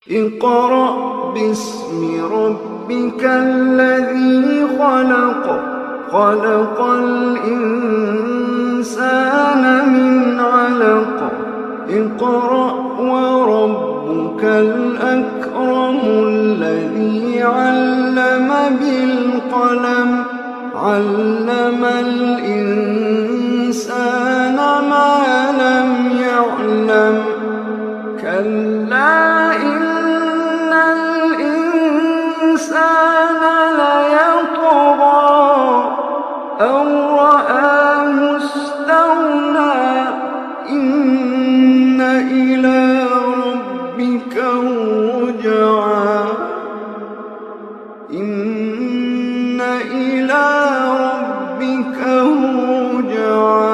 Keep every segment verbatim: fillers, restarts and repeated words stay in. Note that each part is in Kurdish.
اقرأ باسم ربك الذي خلق، خلق الإنسان من علق، اقرأ وربك الأكرم الذي علم بالقلم، علم الإنسان ما لم يعلم، كلا إن الإنسان ليطغى أن رآه استغنى، إن إلى ربك الرجعى، إن إلى ربك الرجعى.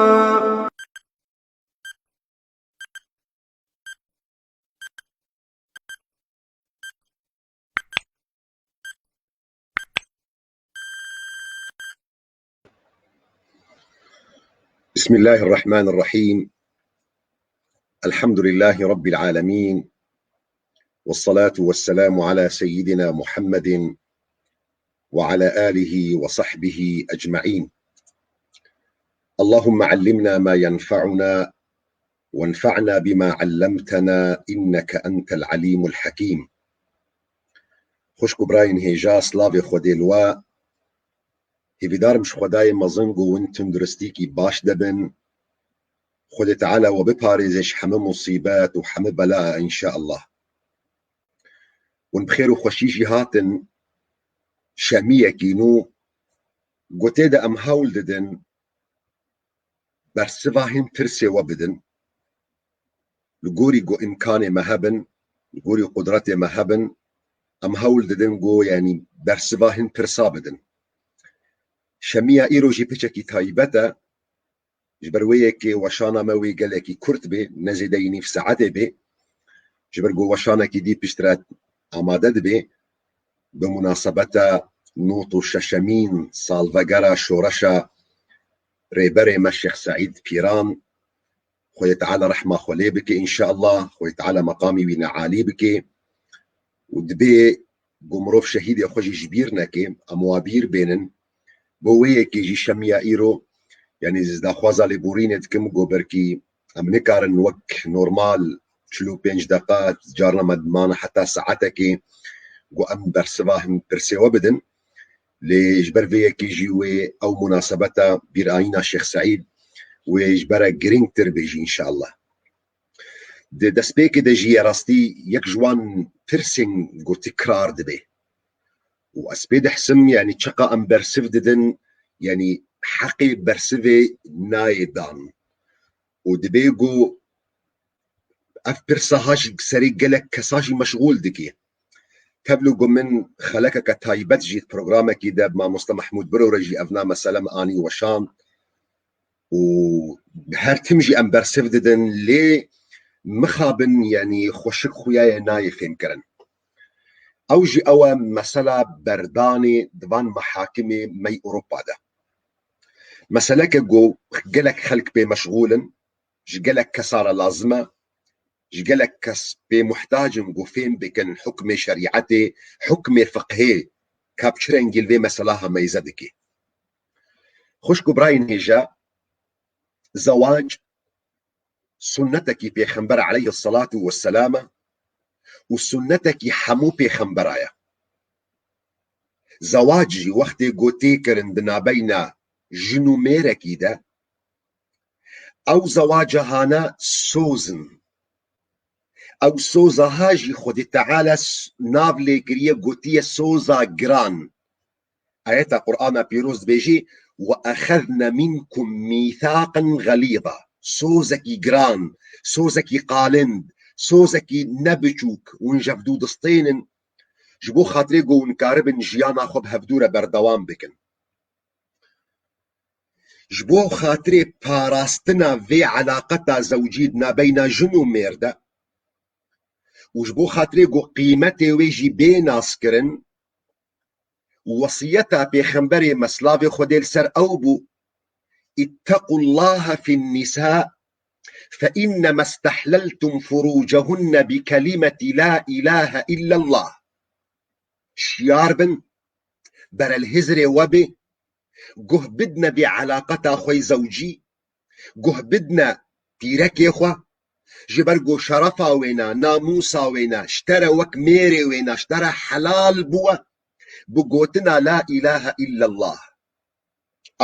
بسم الله الرحمن الرحيم. الحمد لله رب العالمين، والصلاة والسلام على سيدنا محمد وعلى آله وصحبه أجمعين. اللهم علمنا ما ينفعنا وانفعنا بما علمتنا إنك أنت العليم الحكيم. Xwişk û birayên hêja, slavê Xwedê li we. Hêvîdarim ji Xwedayê mezin ku hûn tunduristîkî baş de bin. Xwedê Teala we biparêze ji hemî musîbet û hemî bela, înşeallah. Hûn bi xêr û xweşî jî hatin. Şemiyekî nû gotê de em hewl didin bersiva hîn pirsê we bidin. Li gorî ku îmkanê me hebin, li gorî qudretê me hebin, em hewl didin ku, yanî, bersiva hîn pirsa bidin. Şemiya îro jî piçekî taybet e. Ji ber wê yekê weşana me wê gelekî kurt bê, ne zêdeyî nîv saetê bê. Ji ber ku weşanekî dî piştre amade dibe, bi munasebeta nod û şeşemîn salvegera şoreşa rêberê me Şêx Seîd Pîran, Xwedê Teala rehma xwe lê bike, înşeallah, Xwedê Teala meqamî wî ne alî bike. Û dibê ku mirov şehîdê xwe jî ji bîr neke, em wa bîr bênin. Bo wê yekê jî şemiya îro, yanî ez daxwaza lêborînê dikim, ku belkî em nikarin wek normal çil û pênc deqa, carna me dimane heta saetekê, ku em bersiva hin pirsê we bidin. Lê ji ber vê yekê jî wê ew munasebeta bîrayîna Şêx Seîd wê ji bere girîngtir bê jî, înşeallah. Di destpêkê de jî ye rastî yek ji wan pirsên ku tikrar dibe. Û ez pê dihsim, yanî çiqa em bersiv didin, yanî heqê bersivê nayê dan. Û dibê ku ev pirsa ha ji serê gelek kesa jî meşxûl dike. Tevlû ku min xelekeke taybet jî di programekî de bi mamoste Mehmûd Birore jî evna mesele min anî weşan. Û her tim jî em bersiv didin, lê mixabin, yanî xweşik xuya ye nayê fêmkirin. Ew jî ew e mesela berdanê di van mehakimê me yê Ewropa de. Meseleke ku gelek xelk pê meşxûl in, ji gelek kesa re lazim e, ji gelek kes pê muhtac in ku fêm bikin hukmê şerîetê, hukmê fiqhê, ka bi çi rengî li vê mesela ha meyze dike. Xwişk û birayên hêja, zewac sunnetekî Pêxember aleyhisselatu vesselam e û sunnetekî hemû pêxembera ye. Zewac jî wextê ku tê kirin di nabeyna jin û mêrekî de, ew zewaca hane soz in. Ew soza ha jî Xwedê Teala s-, nav lê kiriye, gotiye soza giran. Ayeta Qur'ana pîroz dibêjî, "Ve exezne minkum mîthaqen xelîza." Sozekî giran, sozekî qalind, sozekî ne biçûk hûn ji hevdû distênin, ji bo xatirê ku hûn karibin jiyana xwe bi hevdû re berdewam bikin. Ji bo xatirê parastina vê elaqeta zewcî di nabeyna jin û mêr de û ji bo xatirê ku qîmetê wê jî bê naskirin, wesiyeta Pêxemberê me, silavê Xwedê li ser ew bû, "Îttequllaha fin nîsa فإنما استحللتم فروجهن بكلمة لا إله إلا الله. Şiyar bin, berel hizrê we bê, guh bidne bê elaqeta xwe zewcî, guh bidne pîrekê xwe, ji ber ku şerefa wêna, namûsa wêna, ji te re wek mêrê wêna, ji te re helal bûwe, bi gotina La ilahe illallah.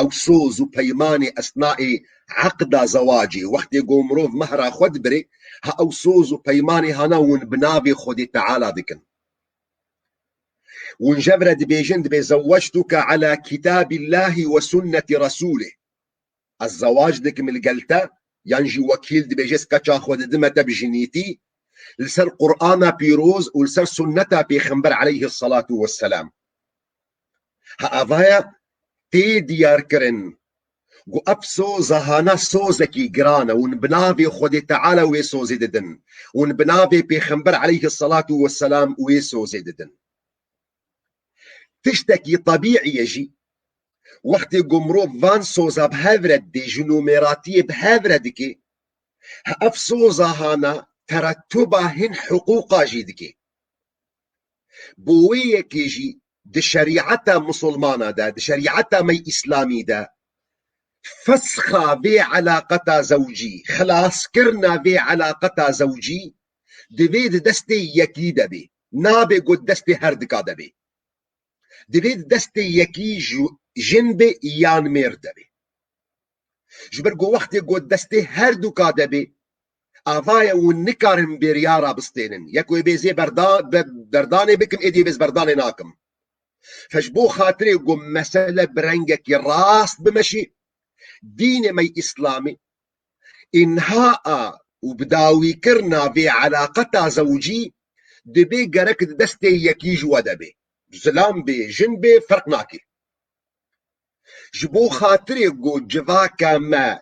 Ew soz û peymanê esnaê eqda zewacê, wextê ku mirov mehra xwe dibirê, ha ew soz û peymanê hana hûn bi navê Xwedê Teala dikin. Hûn jev re dibêjin, dibê zewwectuke ala kitabillahi ve sunneti Resulih. Ez zewac dikim li gel te, yan jî wekîl dibêje ez keça xwe didime te bi jinîtî, li ser Qur'ana pîroz û li ser sunneta Pêxember aleyhisselatu vesselam. Ha evaya tê diyar kirin ku ev soza hana sozekî giran e, hûn bi navê Xwedê Teala wê sozê didin, hûn bi navê Pêxember aleyhisselatu vesselam wê sozê didin. Tiştekî tebîî ye jî, wextê ku mirov van soza bi hev re didê, ji nomêratiyê bi hev re dike, ev soza hana teretuba hin hiqûqa jî dike. Bo wê yekê jî di şerîeta misilmana de, di şerîeta me îslamî de, fesxa vê elaqeta zewcî, xilaskirina vê elaqeta zewcî divê di destê yekî de bê. Nabe ku di destê her dika de bê. Divê di destê yekî ji jin bê yan mêr de bê. Ji ber ku wextê ku destê her duka de bê, ava ye hûn nikarin bêriyara bistênin. Yek wê bê zê berda-, be-, berdanê bikim, êdî bê ez berdanê nakim. Fe ji bo xatirê ku mesele bi rengekî rast bimeşî, dînê me yî îslamî, înhaa û bidawîkirina vê elaqeta zewcî dibê gerek di destê yekî ji we de bê. Zilam bê, jin bê, ferq nake. Ji bo xatirê ku civaka me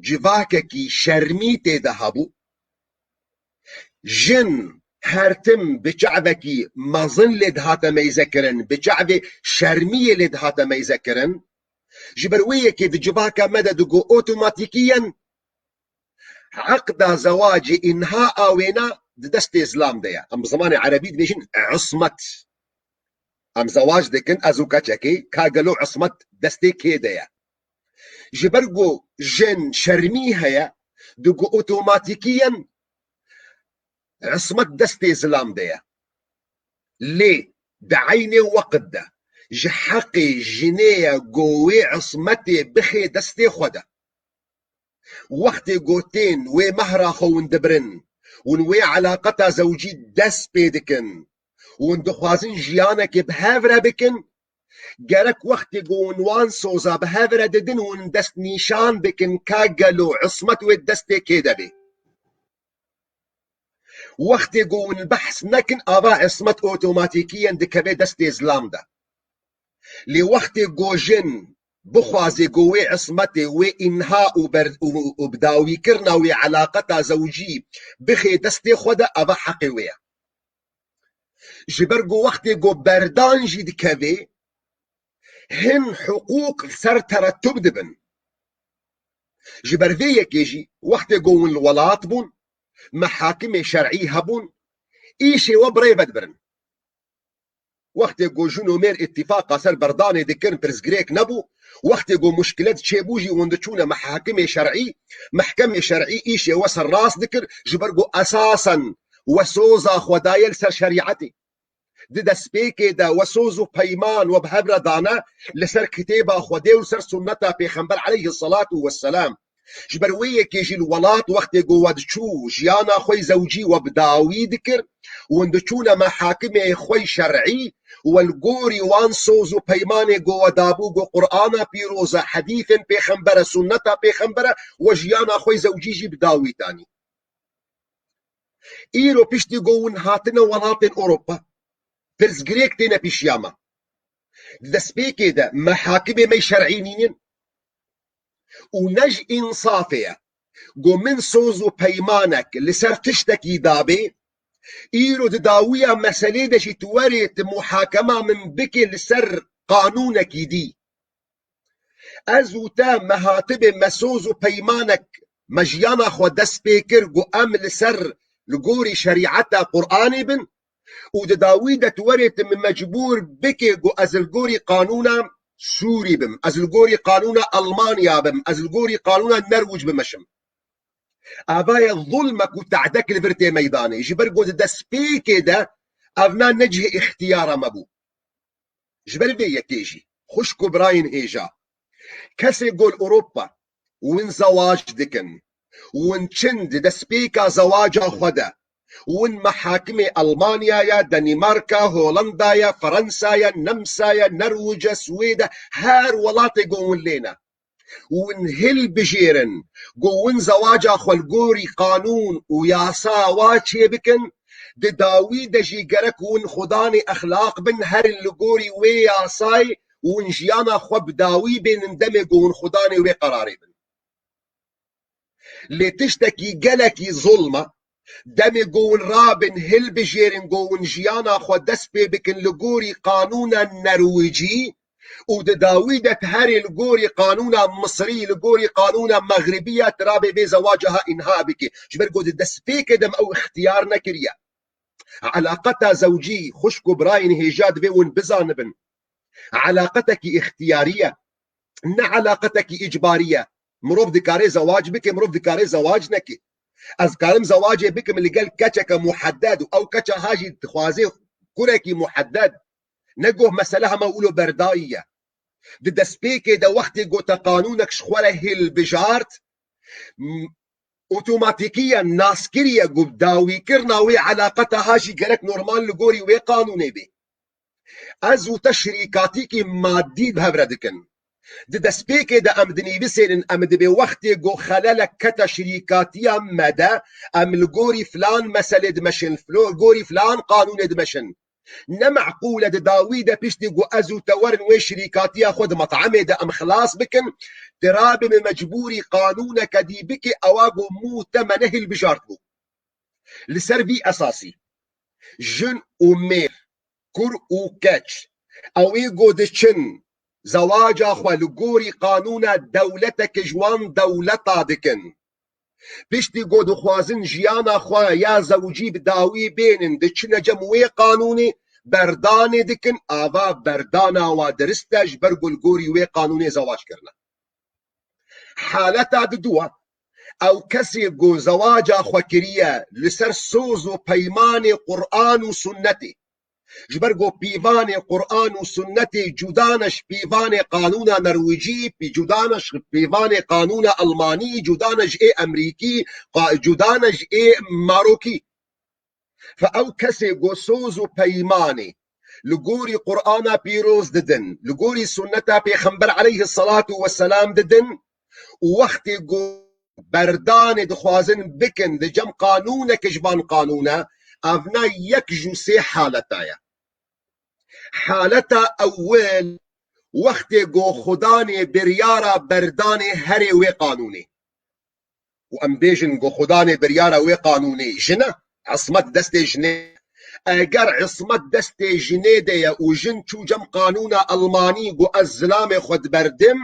civakekî şermî tê de hebû, jin her tim bi çavekî mezin lê dihate meyzekirin, bi çavê şermiyê lê dihate meyzekirin. Ji ber wê yekê di civaka me de digo otomatîkiyen eqda zewacê înha a wêna di destê zilam de ye. Em bi zimanê erebî dibêjin ismet. Em zewac dikin, ez û keçekê, ka gelo ismet destê kê de ye? Ji ber ku jin şermî heye, digo otomatîkiyen ismet destê zilam de ye. Lê di eynê weqt de ji heqê jinê ye ku wê ismetê bixê destê xwe de. Wextê ku tên wê mehra xwe hûn dibirin, hûn wê elaqeta zewcî dest pê dikin, hûn dixwazin jiyanekê bi hev re bikin, gerek wextê ku hûn wan soza bi hev re didin, hûn dest nîşan bikin ka gelo ismet wê destê kê de bê. Wextê ku hûn behs nekin, ava ismet otomatîkiyen dikeve destê zilam de. Lê wextê ku jin bixwaze ku wê ismetê, wê înha û ber-, û, û bidawîkirina wê elaqeta zewcî bixê destê xwe de, ava heqê wê ye. Ji ber ku wextê ku berdan jî dikeve, hin hiqûq li ser teretub dibin. Ji ber vê yekê jî wextê ku hûn li welat bûn, mehakimê şer'î hebûn, îşê we bi rê ve dibirin. Wextê ku jin û mêr îtîfaqa ser berdanê dikirin, pirsgirêk nebû, wextê ku muşkilet çêbû jî hûn diçûne mehakimê şer'î, mehkemê şer'î îşê we serrast dikir, ji ber ku esasen we soza xwe daye li ser şerîetê. Di destpêkê de we soz û peyman we bi hev re dane li ser kitêba Xwedê û li ser sunneta Pêxember aleyhisselatu vesselam. Ji ber wê yekê jî li welat wextê ku we diçû jiyana xwe yî zewcî we bi dawî dikir, hûn diçûne mehakimê xwe yî şer'î, we li gorî wan soz û peymanê ku we dabû, ku Qur'ana pîroz e, hedîfên Pêxember e, sunneta Pêxember e, we jiyana xwe yî zewcî jî bi dawî tanî. Îro piştî ku hûn hatine welatên Ewropa, pirsgirêk têne pêşiya me. Di destpêkê de mehakimê me şer'î nînin û ne ji însafê ye ku min soz û peymanek li ser tiştekî dabê, îro di dawiya meselê de jî tu werê tu muhakema min bikê li ser qanûnekî dî. Ez û te me hatibê me soz û peymanek Me jiyana xwe dest pê kir ku em li ser, li gorî şerîeta Qur'anê bin û di dawî de tu werê tu min mecbûr bikê ku ez li gorî qanûna Sûrî bim, ez li gorî qanûna Almanya bim, ez li gorî qanûna Nerwîc bimeşim. Ava ye zulmek û tehdek li vir tê meydanê. Ji ber ku di destpêkê de evna ne cihê îxtiyara me bû. Ji ber vê yekê jî, xwişk û birayên hêja, kesê ku li Ewropa win zewac dikin, win çin di destpêka zewaca xwe de, win mehakimê Almanya ye, Danîmarka, Holanda ye, Fransa ye, Nemsa ye, Nerwîc e, Swêd e, her welatê ku win lê ne. Win hilbijêrin ku win zewaca xwe li gorî qanûn û yasa wa çêbikin, di dawî de jî gerek win xudanê exlaq bin, herin li gorî wê yasayê û win jiyana xwe bi dawî bênin demê ku win xudanê wê qerarê bin. Lê tiştekî gelekî zulm e, demê ku win rabin hilbijêrin ku win jiyana xwe dest pê bikin li gorî qanûna Nerwîcî û di dawî de tu herê li gorî qanûna Misrî, li gorî qanûna Mexribî ya tu rabê vê zewaca ha înha bikî. Ji ber ku di destpêkê de me ew îxtiyar nekiriye. Elaqeta zewcî, xwişk û birayên hêja divê win bizanibin. Elaqetekî îxtiyarî ye. Ne elaqetekî îcbarî ye. Mirov dikare zewac bike, mirov dikare zewac neke. Ez karim zewacê bikim li gel keçeke muhedded û ew keça ha jî dixwaze kurekî muhedded. Ne goh mesele hema wilo berdayî ye. Di destpêkê de wextê ku te qanûnek ji xwe re hilbijart, m-, otomatîkî ye, naskirî ye ku dawîkirina wê elaqeta ha jî gerek normal li gorî wê qanûnê bê. Ez û te şirîkatîkî madî bi hev re dikin. Di destpêkê de em dinivîsênin, em dibê wextê ku xelelek kete şirîkatiya me de, em li gorî filan meselê dimeşin, filo-, gorî filan qanûnê dimeşin. Ne meqûl e di dawî de piştî ku ez û te werin wê şirîkatiya xwe di metemê de em xilas bikin, tu rabê me mecbûrî qanûneke dî bikî, ewa ku mû te me nehilbijartibû. Li ser vî esasî, jin û mêr, kur û keç, ew ê ku diçin zewaca xwe li gorî qanûna dewleteke ji wan dewleta dikin. Piştî ku dixwazin jiyana xwe ya zewcî bi dawî bênin, diçine cem wê qanûnê, berdanê dikin, ava berdana wa dirist e, ji ber ku li gorî wê qanûnê zewac kirine. Haleta diduwa, ew kesê ku zewaca xwe kiriye li ser soz û peymanê Qur'an û sunnetê. Ji ber ku pîvanê Qur'an û sunnetê cuda ne ji pîvanê qanûna Nerwîcî, pî-, cuda ne ji pîvanê qanûna Almanî, cuda ne ji ê Emerîkî, qa-, cuda ne ji ê Marokî. Fe ew kesê ku soz û peymanê li gorî Qur'ana pîroz didin, li gorî sunneta Pêxember aleyhisselatu vesselam didin û wextê ku berdanê dixwazin bikin di cem qanûneke ji van qanûne, evna yek ji sê haleta ye. Haleta ewil, wextê ku xudanê biryara berdanê herê wê qanûnê. Û em bêjin ku xudanê biryara wê qanûnê jin e, ismet destê jinê. Eger ismet destê jinê de ye û jin çû cem qanûna Almanî ku ez zilamê xwe diberdim,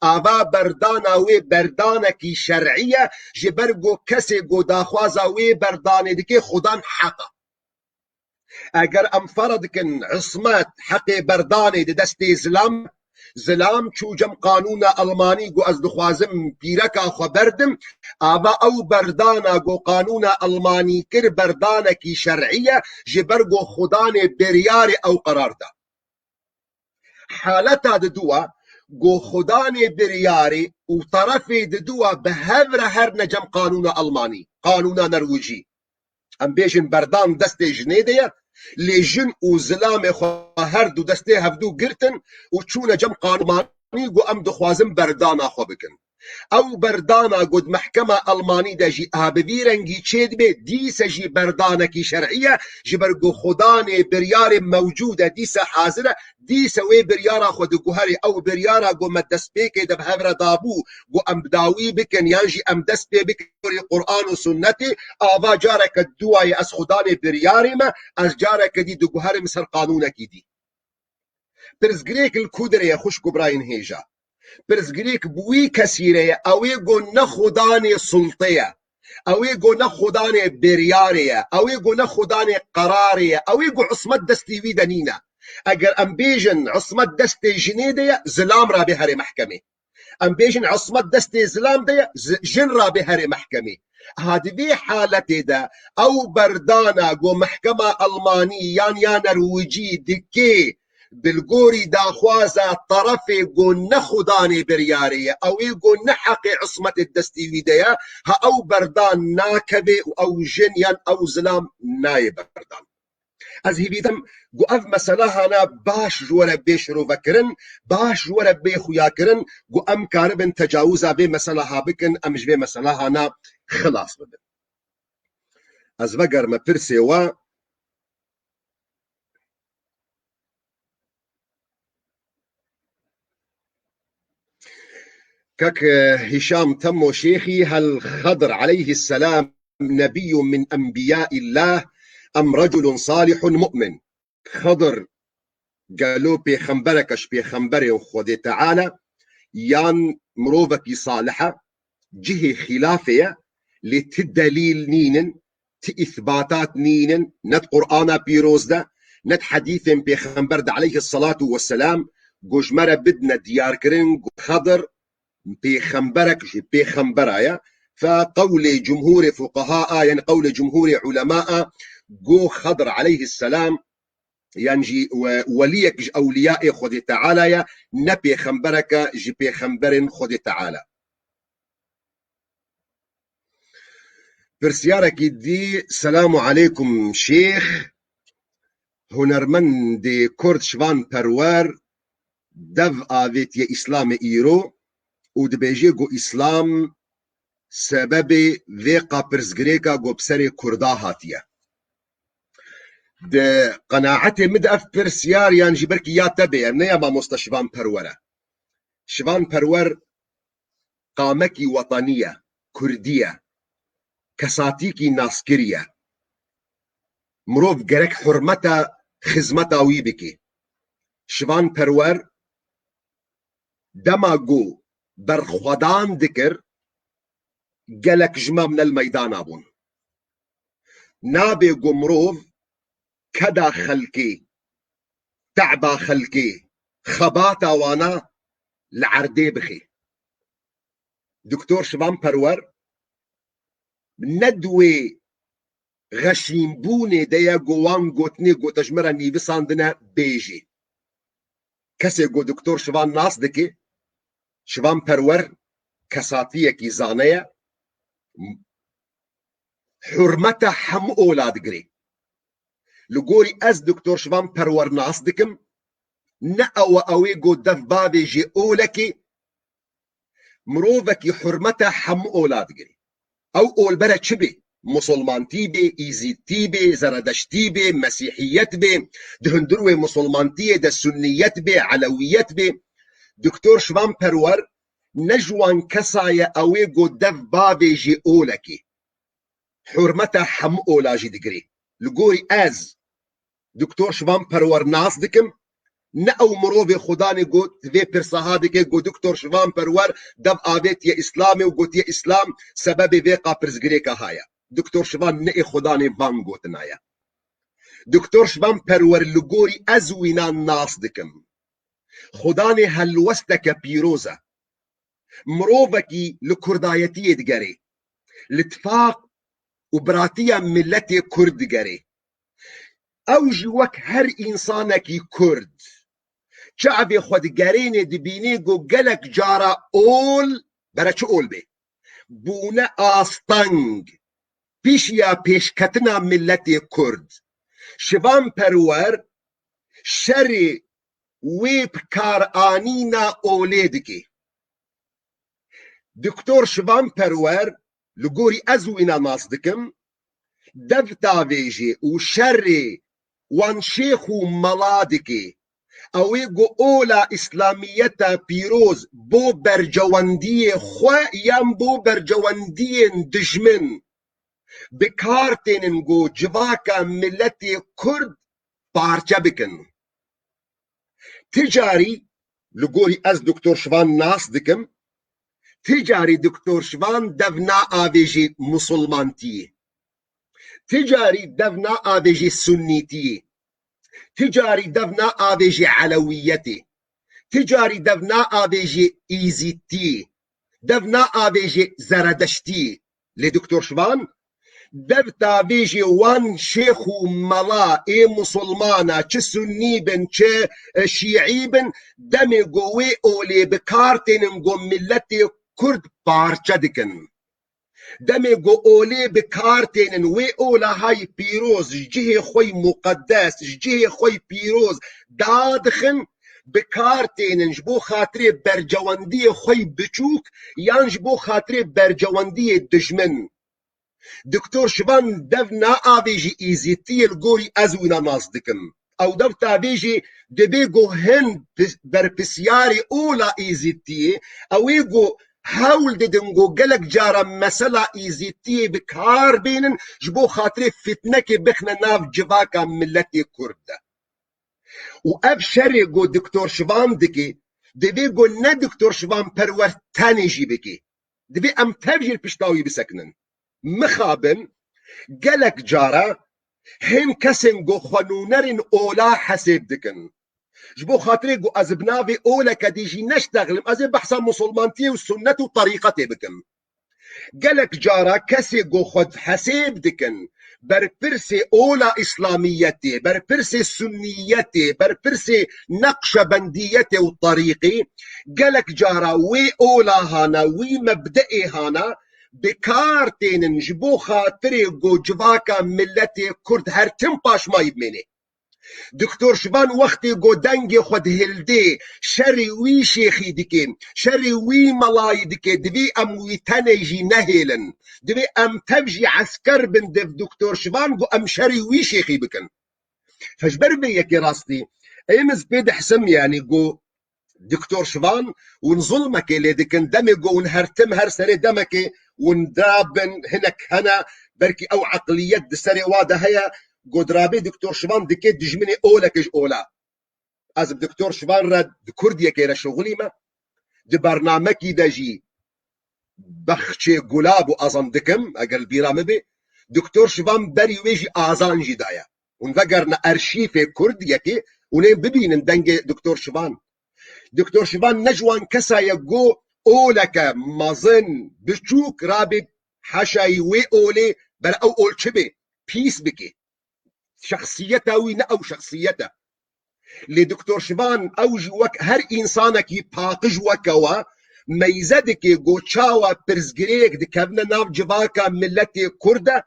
ava berdana wê berdanekî şer'î ye, ji ber ku kesê ku daxwaza wê berdanê dike xudan heq e. Eger em fera dikin, ismet, heqê berdanê di destê zilam, zilam çû cem qanûna Almanî ku ez dixwazim pîreka xwe berdim, ava ew berdana ku qanûna Almanî kir berdanekî şer'î ye, ji ber ku xudanê biryarê ew qerar da. Haleta diduwa, ku xudanê biryarê û terefê diduwa bi hev re her ne cem qanûna Almanî, qanûna Nerwîcî. Em bêjin berdan destê jinê de ye, lê jin û zilamê xwe her du destê hevdu girtin û çûne cem qanûna Almanî ku em dixwazin berdana xwe bikin. Ew berdana ku di mehkema Almanî de jî a bi vî rengî çêdibe, dîse jî berdanekî şer'î ye, ji ber ku xudanê biryarê mewcûd e, dîse hazir e, dîse wê biryara xwe diguherê, ew biryara ku me destpêkê de bi hev re dabû, ku em bi dawî bikin, yan jî em dest pê bikin gorî Qur'an û sunnetê, ava careke duwayê ez xudanê biryarê me, ez careke dî diguherim ser qanûnekî dî. Pirsgirêk li ku derê ye xwişk û birayên hêja? Pirsgirêk bi wî kesî re ye, ew ê go ne xudanê sultê ye. Ew ê go ne xudanê biryarê ye. Ew ê go ne xudanê qerarê ye. Ew ê go ismet destê wî de nîne. Eger em bêjin ismet destê jinê de ye, zilam rabe herê mehkemê. Em bêjin ismet destê zilam de ye, zi-, jin rabe herê mehkemê. Ha di vê haletê de ew berdana go mehkema Elmanî yan ya Nerwicî dike, bi li gorî daxwaza terefê go ne xudanê biryarê ye, ew ê go ne heqê ismetê destî wî de ye, ha ew berdan nakeve û ew jin yan ew zilam nayê berdan. Ez hîvî dikim ku ev mesela hana baş ji we re bê şirovekirin, baş ji we re bê xuyakirin, ku em karibin tecawiza vê mesela ha bikin, em ji vê mesela hana xilas bibin. Ez vegerime pirsê we. Kek, e, Hişam Temmo Şêxî, hel Xedir aleyhisselam nebiyyun min enbiyâillâh em reculun salihun mu'min? Xedir gelo pêxemberek e ji pêxemberên Xwedê Teala yan mirovekî salih e? Cihê xîlafê ye, lê ti delîl nînin, ti îsbatat nînin, ne di Qur'ana pîroz de, ne di hedîsên pêxember de aleyhisselatu vesselam, ku ji me re bidine diyarkirin ku Xedir pêxemberek ji pêxembera ye. Fe qewlê cumhurê fuqaha a, yani qewlê cumhurê ulema a, ku Xedir aleyhisselam yan jî we-, weliyek ji ewliyayê Xwedê Teala ye, ne pêxembereke ji pêxemberên Xwedê Teala. Pirsiyarekî dî, Selamu aleykum Şêx. Hunermendê Kurd Şivan Perwer dev avêtiye Îslamê îro û dibêje ku Îslam sebebê vê qapirsgirêka ku bi serê Kurda hatiye. Di qenaetê min de ev pirsyar yan jî belkî ya te bê, ne ya mamoste Şivan Perwer e. Şivan Perwer qamekî wetanî ye, kurdî ye, kesatîkî naskirî ye. Mirov gerek hurmeta xizmeta wî bike. Şivan Perwer dema ku berxwedan dikir, gelek ji me ne li meydana bûn. Nabe ku mirov keda xelkê, teba xelkê, xebata wana li erdê bixê. Doktor Şivan Perwer ne di wê xeşînbûnê de ye ku wan gotinê ku te ji min re nivîsandine bêjê. Kesê ku Doktor Şivan nas dike, Şivan Perwer kesatiyekî zane ye, hurmeta hemû ola digire. Li gorî ez Doktor Şivan Perwer nas dikim, ne ew e ew ê ku dev bavêjê olekê, mirovekî hurmeta hemû ola digire. Ew olbere çi bê? Musulmantî bê, îzîdtî bê, zeredeştî bê, mesîhiyet bê, di hundir wê musulmantiyê de sunniyet bê, elewiyet bê. Doktor Şivan Perwer ne ji wan kesa ye ew ê ku dev bavêjê olekê. Hurmeta hemû ola jî digirê. Li gorî ez Doktor Şivan Perwer nas dikim, ne ew mirovê xudanê got vê pirsa ha dike, got Doktor Şivan Perwer dev avêtiye Îslamê û gotiye Îslam sebebê vê qapirsgirêka ha ye. Doktor Şivan ne ê xudanê van gotina ye. Doktor Şivan Perwer li gorî ez wîna nas dikim. Xudanê helwesteke pîroz e. Mirovekî li kurdayetiyê digerê. Li tifaq û biratiya miletê kurd digerê. Ew jî wek her însanekî kurd çavê xwe digerênê dibînê ku gelek cara ol, bere çi ol bê, bûne asteng pişiya pêşketina miletê kurd. Şivan Perwer şerê wê bi kar anîna olê dike. Doktor Şivan Perwer, li gorî ez wîna nas dikim, dev davêjê û şerê wan şêx û mela dike. Ew ê ku ola îslamiyeta pîroz bo bercewendiyê xwe yan bo bercewendiyên dijmin bi kar tênin ku civaka miletê kurd parçe bikin. Ti carî li gorî ez Doktor Şivan nas dikim, ti carî Doktor Şivan dev naavêjî musulmantiyê. Ti carî dev naavêjî sunnîtiyê. Ti carî dev naavêjî elewiyetê. Ti carî dev naavêjî îzîtiyê. Dev naavêjî zeredeştiyê. Lê Doktor Şivan, dev tavêjê wan şêx û mela ê musulmana, çi sunnî bin, çi, e, şîî bin, demê ku wê olê bi kar tênin ku miletê Kurd parçe dikin. Demê ku olê bi kar tênin, wê ola hay pîroz ji cihê xwe yî muqedes, ji cihê xwe yî pîroz dadixin, bi kar tênin ji bo xatirê bercewendiyê xwe yî biçûk yan ji bo xatirê bercewendiyê dijmin. Doktor Şivan dev naavêjî îzîtiyê li gorî ez wina nas dikim. Ew dev tavêjî dibê ku hin pi-, berpisyarê ola îzîtiyê, ew ê ku hewl didin ku gelek cara mesela îzîtiyê bi kar bênin, ji bo xatirê fitnekê bixine nav civaka miletê Kurd de. Û ev şerê ku Doktor Şivan dike, divê ku ne Doktor Şivan Perwer tenê jî bike. Divê em tev jî li pişta wî bisekinin. Mixabin, gelek cara hin kesên ku xwe nûnerên ola hesêb dikin. Ji bo xatirê ku ez bi navê oleke dî jî neştexlim, ez ê behsa musulmantiyê û sunnet û terîqetê bikim. Gelek cara kesê ku xwe hesêb dikin, berpirsê ola îslamiyetê, berpirsê sunniyetê, berpirsê neqşebendiyetê û terîqî, gelek cara wê ola hana, wî mebdeê hana, bi kar tênin ji bo xatirê ku civaka miletê Kurd her tim paşmayî bimênê. Doktor Şivan wextê ku dengê xwe dihildê, şerê wî şêxî dike, şerê wî melayî dike, divê em wî tenê jî nehêlin. Divê em tev jî esker bin div Doktor Şivan ku em şerê wî şêxî bikin. Ji ber vê yekê rastî, em ez pê dihsim, yanî ku Doktor Şivan, hûn zulmekê lê dikin, demê ku hûn her tim her serê demekê hûn dirabin, hinek hene, belkî ew eqliyet di serê wa de heye, ku dirabê Doktor Şivan dike dijminê oleke ji ola. Ez bi Doktor Şivan re di Kurdiyekê re şixulî me, di bernamekî de jî Bexçê Gulab û Azan dikim, eger li bîra min bê, Doktor Şivan berî wê jî Azan jî daye. Hûn vegerine erşîfê Kurd yekê, hûn ê bibînin dengê Doktor Şivan. Doktor Şivan ne ji wan kesa ye ku oleke mezin, biçûk rabê heşayî wê olê ber ew ol çi bê, pîs bike. Şexsiyeta wî ne ew şexsiyet e. Lê Doktor Şivan ew jî wek her însanekî paqij weke we meyze dike ku çawa pirsgirêk dikevine nav civaka miletê Kurd de,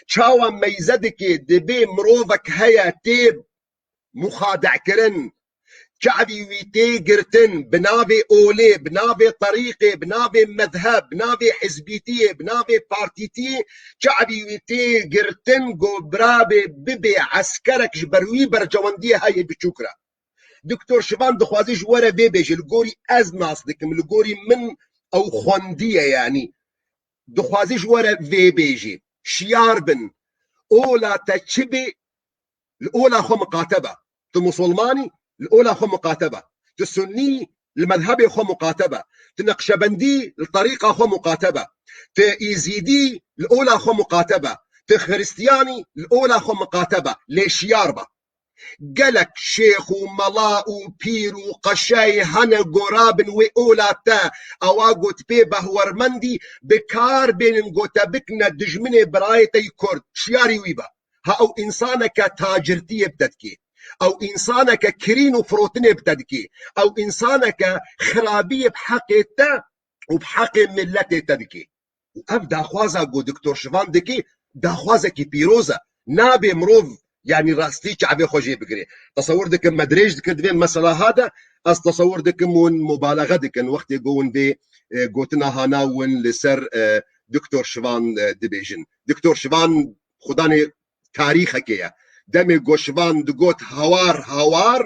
çawa meyze dike dibê mirovek heye tê muxade'kirin, çavî wî tê girtin bi navê olê, bi navê terîqê, bi navê mezheb, bi navê hizbîtiyê, bi navê partîtiyê, çavî wî tê girtin ku birabê bibê eskerek ji ber wî bercewendiyê heyê biçûk re. Doktor Şivan dixwaze ji we re vê bêje, li gorî ez nas dikim, li gorî min ew xwendiye, yanî dixwaze ji we re vê bêje. Şiyar bin, ola te çi bê, li ola xwe miqate be. Tu musulmanî, li ola xwe miqate be. Tu sunnî, li mezhebê xwe miqate be. Tu neqşebendî, li terîqa xwe miqate be. Tu îzîdî, li ola xwe miqate be. Tu xiristiyanî, li ola xwe miqate be. Lê şiyar be. Gelek şêx û mela û pîr û qeşeyê hene gorabin wê ola te, ewa got pê behwermendî, bi kar bênin got te bikine dijminê birayê te yî Kurd. Şiyarî wî be. Ha ew însaneke tacirtiyê bi te dikê. Ew însaneke kirîn û firotinê bi te dikê. Ew însaneke xirabiyê bi heqê te û bi heqê miletê te dikê. Û ev daxwaza ku Doktor Şivan dikê, daxwazekî pîroz e. Nabê mirov, yanî rastî çavê xwe jê bigirê. Tesewir dikim me dirêj dikir di vê mesela ha de, ez tesewir dikim hûn mubalexe dikin wextê ku hûn vê, e, gotina hana win li ser, e, Doktor Şivan, e, dibêjin. Doktor Şivan xudanê tarîxekê ye. Demê ku Şivan digot hawar, hawar,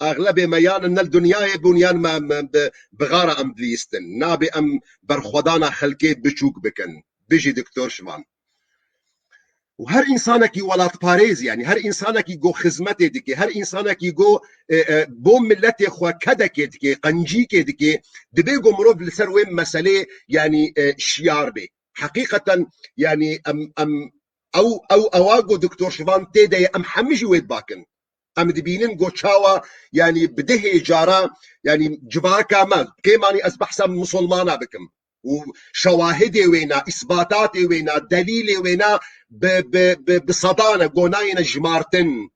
exlebê me yan ne li dinyayê bûn yan me, me bi, bi xara em dilîstin. Nabê em berxwedana xelkê biçûk bikin. Bijî Doktor Şivan. û her însanekî welatparêz, yanî her însanekî go xizmetê dike, her însanekî go, e, e, bo miletê xwe kedekê dike, qencîkê dike, dibê go mirov li ser wê meselê, yanî, e, şiyar bê. Heqîqeten, yanî em, em, ew, ew, ewa go Doktor Şivan tê de ye, em hemî jî wê dibakin. Em dibînin go çawa, yanî bi dehê cara, yanî civaka me, kêmanî ez behsa misilmana bikim û şewahidê wêna, îsbatatê wêna, delîlê wêna bi, bi, bi, bi sedan e, go nayêne jimartin.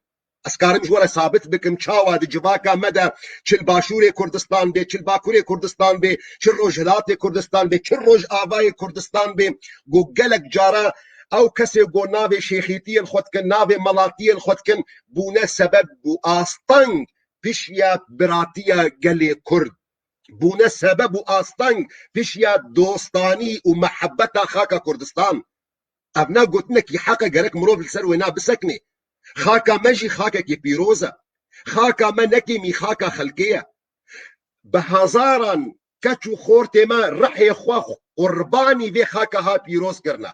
Ez karim ji we re sabit bikim çawa di civaka me de çi li Başûrê Kurdistan bê, çi li Bakurê Kurdistan bê, çi li Rojhilatê Kurdistan bê, çi li Rojavayê Kurdistan bê, go gelek cara ew kesê go navê şêxîtiyê li xwe dikin, navê melatiyê li xwe dikin, bûne sebeb û asteng pişiya biratiya gelê Kurd. Bûne sebeb û asteng pişiya dostanî û mehebeta xaka Kurdistan. Ev ne gotinekî heq e, gerek mirov li ser wêna bisekine. Xaka me jî xakekî pîroz e. Xaka me ne kêmî xaka xelkê ye. Bi hezaran keç û xortê me rihê xwe qurbanî vê xaka ha pîroz kirine.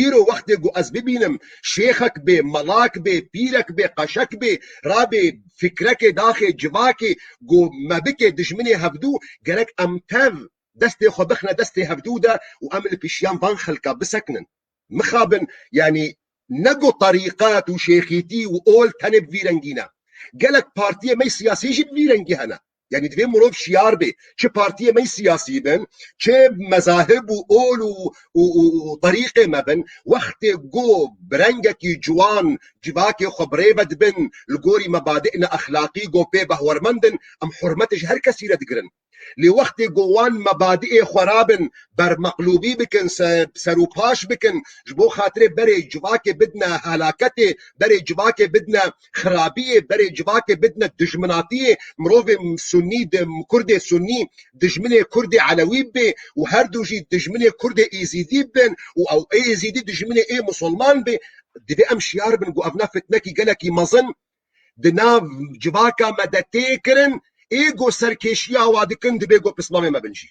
Îro wextê ku ez bibînim şêxek bê, melak bê, pîrek bê, qeşek bê, rabê fikrekê daxê civakê ku me bike dijminê hevdû, gerek em tev destê xwe bixine destê hevdû de û em li pişiyan van xelka bisekinin. Mixabin, yanî ne ku terîqet û şêxîtî û ol tenê bi vî rengî ne. Gelek partiyê me siyasî jî bi vî rengî hene. Yanî divê mirov şiyar bê. Çi partiyê me siyasî bin, çi mezahib û ol û, û, û, û terîqê me bin, wextê ku bi rengekî ciwan civakê xwe bi rê ve dibin, li gorî mebadî'na exlaqî ku pê behwermend in, em hurmetê ji her kesî re digirin. Lê wextê ku wan mebadî'ê xwe rabin, bermeqlûbî bikin, se-, ser û paş bikin, ji bo xatirê berê civakê bidine helaketê, berê civakê bidine xirabiyê, berê civakê bidine dijminatiyê, mirovê sunnî di, kurdê sunnî dijminê kurdê elewî bibê û her du jî dijminê kurdê êzîdî bibin û ew ê êzîdî dijminê ê musulman bê, divê em şiyar bin ku ev ne fitnekî gelekî mezin di nav civaka me de tê kirin, ê ku serkêşiya wa dikin, divê ku pismamê me bin jî.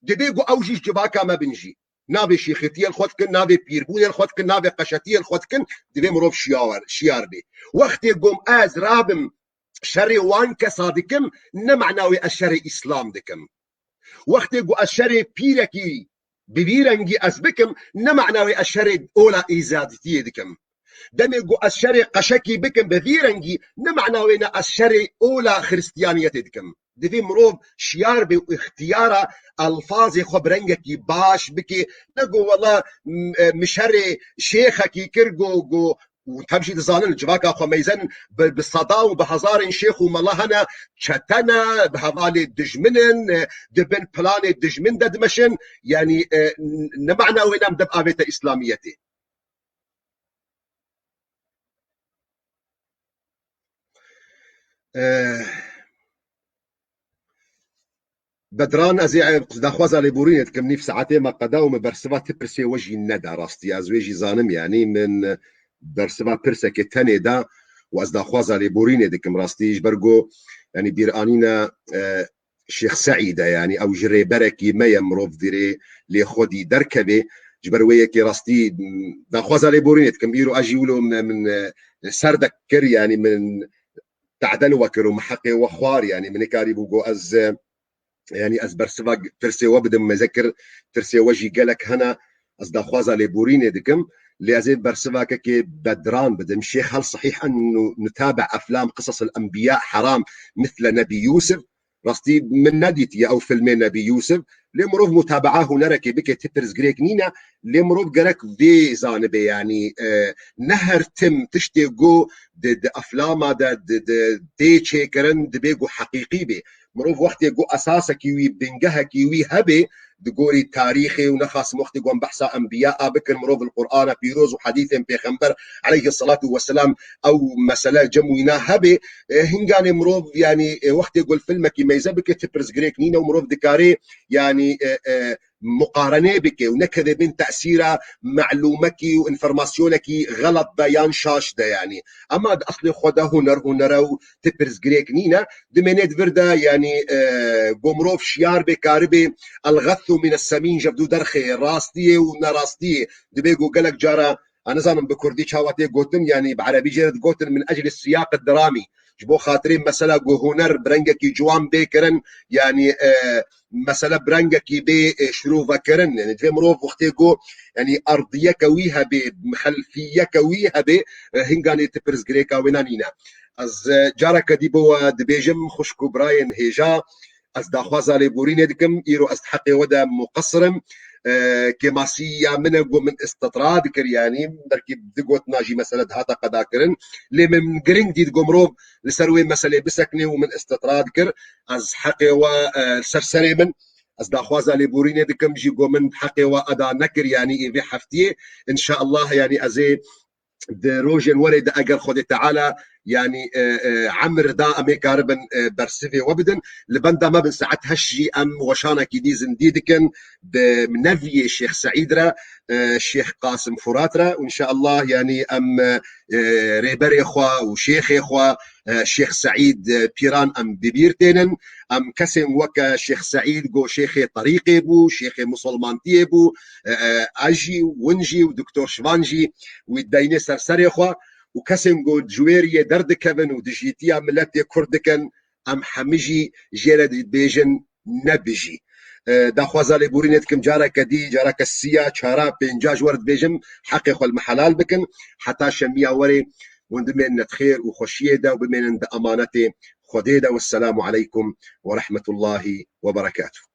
Divê ku ew jî ji civaka me bin jî. Navê şêxetiyê li xwe dikin, navê pîrbûnê li xwe dikin, navê qeşetiyê li xwe dikin, divê mirov şiyar, şiyar bê. Wextê ku ez rabim şerê wan kesa dikim, ne mana wê ez şerê Îslam dikim. Wextê ku ez şerê pîrekî bi vî rengî ez bikim, ne mana wê ez şerê ola êzadîtiyê dikim. Demê ku ez şerê qeşekî bikim bi vî rengî, ne mana wê ne ez şerê ola xiristiyaniyetê dikim. Divê mirov şiyar bê û îxtiyara elfazê xwe bi rengekî baş bike. Ne ku wela, m-, e, min şerê şêxekî kir, ku, ku û tev jî dizanin, civaka xwe meyzen bi, bi seda û bi hezarên şêx û mela hene, çete ne, bi hevalê dijmin in, e, di bin planê dijmin de dimeşin. Yanî, e, n-, ne mana wê ne em dev avête Îslamiyetê. E, Bedran, ez ê daxwaza lêborînê dikim, nîv saetê me qeda û min bersiva ti pirsê we jî neda rastî. Ez wê jî zanim, yanî min bersiva pirsekê tenê da û ez daxwaza lêborînê dikim rastî. Ji ber ku, yanî bîranîna, e, Şêx Seîd e, yanî ew ji rêberekî me ye, mirov divê lê xwedî derkevê. Ji ber wê yekê rastî, m, daxwaza lêborînê dikim. Îro ez jî wilo min, min, e, ser de kir, yanî min teden we kir û min heqê we xwar, yanî min nikarîbû ku ez, e, yanî ez bersiva tirsê we bidim, mêze kir tirsê we jî gelek hene, ez daxwaza lêborînê dikim. Lê ez ê bersiva kekê Bedran bidim. Şêx, hel sehîh en nu-, nutabe eflam qisas el enbiya heram misle Nebî Yûsif? Rastî min nedîtiye ew filmê Nebî Yûsif. Lê mirov mutabaa hunerekê bike, ti pirsgirêk nîne. Lê mirov gerek vê zanibe, yanî, e, ne her tim tiştê ku di, di eflama de, di, di, tê çêkirin, dibê ku heqîqî bê. Mirov wextê ku esasekî wî, bingehekî wî hebe, di gorî tarîxê û nexasim wextê ku em behsa enbiya a bikin, mirov li Qur'ana pîroz û hedîsên pêxember aleyhisselatu vesselam ew mesele cem wîna hebe, e, hinganê mirov, yanî, e, wextê ku li filmekî meyze bike, ti pirsgirêk nîne û mirov dikarê, yanî, e, e, muqarenê bike û nekeve bin tesîra melûmekî û înformasyonekî xelet de yan şaş de, yanî. Ema di eslê xwe de huner, hunere û ti pirsgirêk nîne. Dimênê di vir de, yanî, e, ku mirov şiyar bê, karibê el-gathu mine semîn, ji hevdû derxê rastiyê û nerastiyê. Dibê ku gelek cara Ez nizanim bi kurdî çawa tê gotin, yanî bi erebî jê re digotin min eclî siyaq diramî. Ji bo xatirê mesela ku huner bi rengekî ciwan bê kirin, yanî, e, mesela bi rengekî bê, e, şirove kirin. Yanî divê mirov wextê ku, yanî erdiyeke wî hebê, xelfiyeke wî hebê, e, hinganê tu pirsgirêka wê nanîne. Ez, e, careke dî bo we dibêjim, xwişk û birayên hêja, ez daxwaza lêborînê dikim, îro ez di heqê we de muqesir im. E, kêmasiya min e ku min istitrad kir, yanî belkî di gotina jî mesele dihata qeda kirin. Lê min giring dît ku mirov li ser wê meselê bisekine û min istitrad kir. Ez heqê we, e, li ser serê min, ez daxwaza lêborînê dikim jî ku min heqê we eda nekir, yanî ê vê heftiyê. Înşallah, yanî ez ê di rojên werê de eger Xwedê Teala, yanî, e, e, emir da, em ê karibin, e, bersivê we bidin. Li benda me bin, saet heşt jî em weşanekî dî zindî dikin bi neviyê Şêx Seîd re, e, Şêx Qasim Furat re. Û înşallah, yanî em, e, rêberê xwe û şêxê xwe, e, Şêx Seîd, e, Pîran em bi bîr tênin. Em kesên weke Şêx Seîd ku şêxê terîqê bû, şêxê musulmantiyê bû, e, e, ez jî, win jî û Doktor Şivan jî wî deynê ser serê xwe û kesên ku ji wê riyê derdikevin û dijîtiya miletê Kurd dikin, em hemî jî jê re dibêjin nebijî. E, daxwaza lêborînê dikim careke dî, careke siya, çara, pênca ji we re dibêjim, heqê xwe li me helal bikin. Heta şemiya werê hûn bimênin di xêr û xweşiyê de û bimênin di emanetê Xwedê de. Wesselamu aleykum ve rahmetullahi ve berekatuh.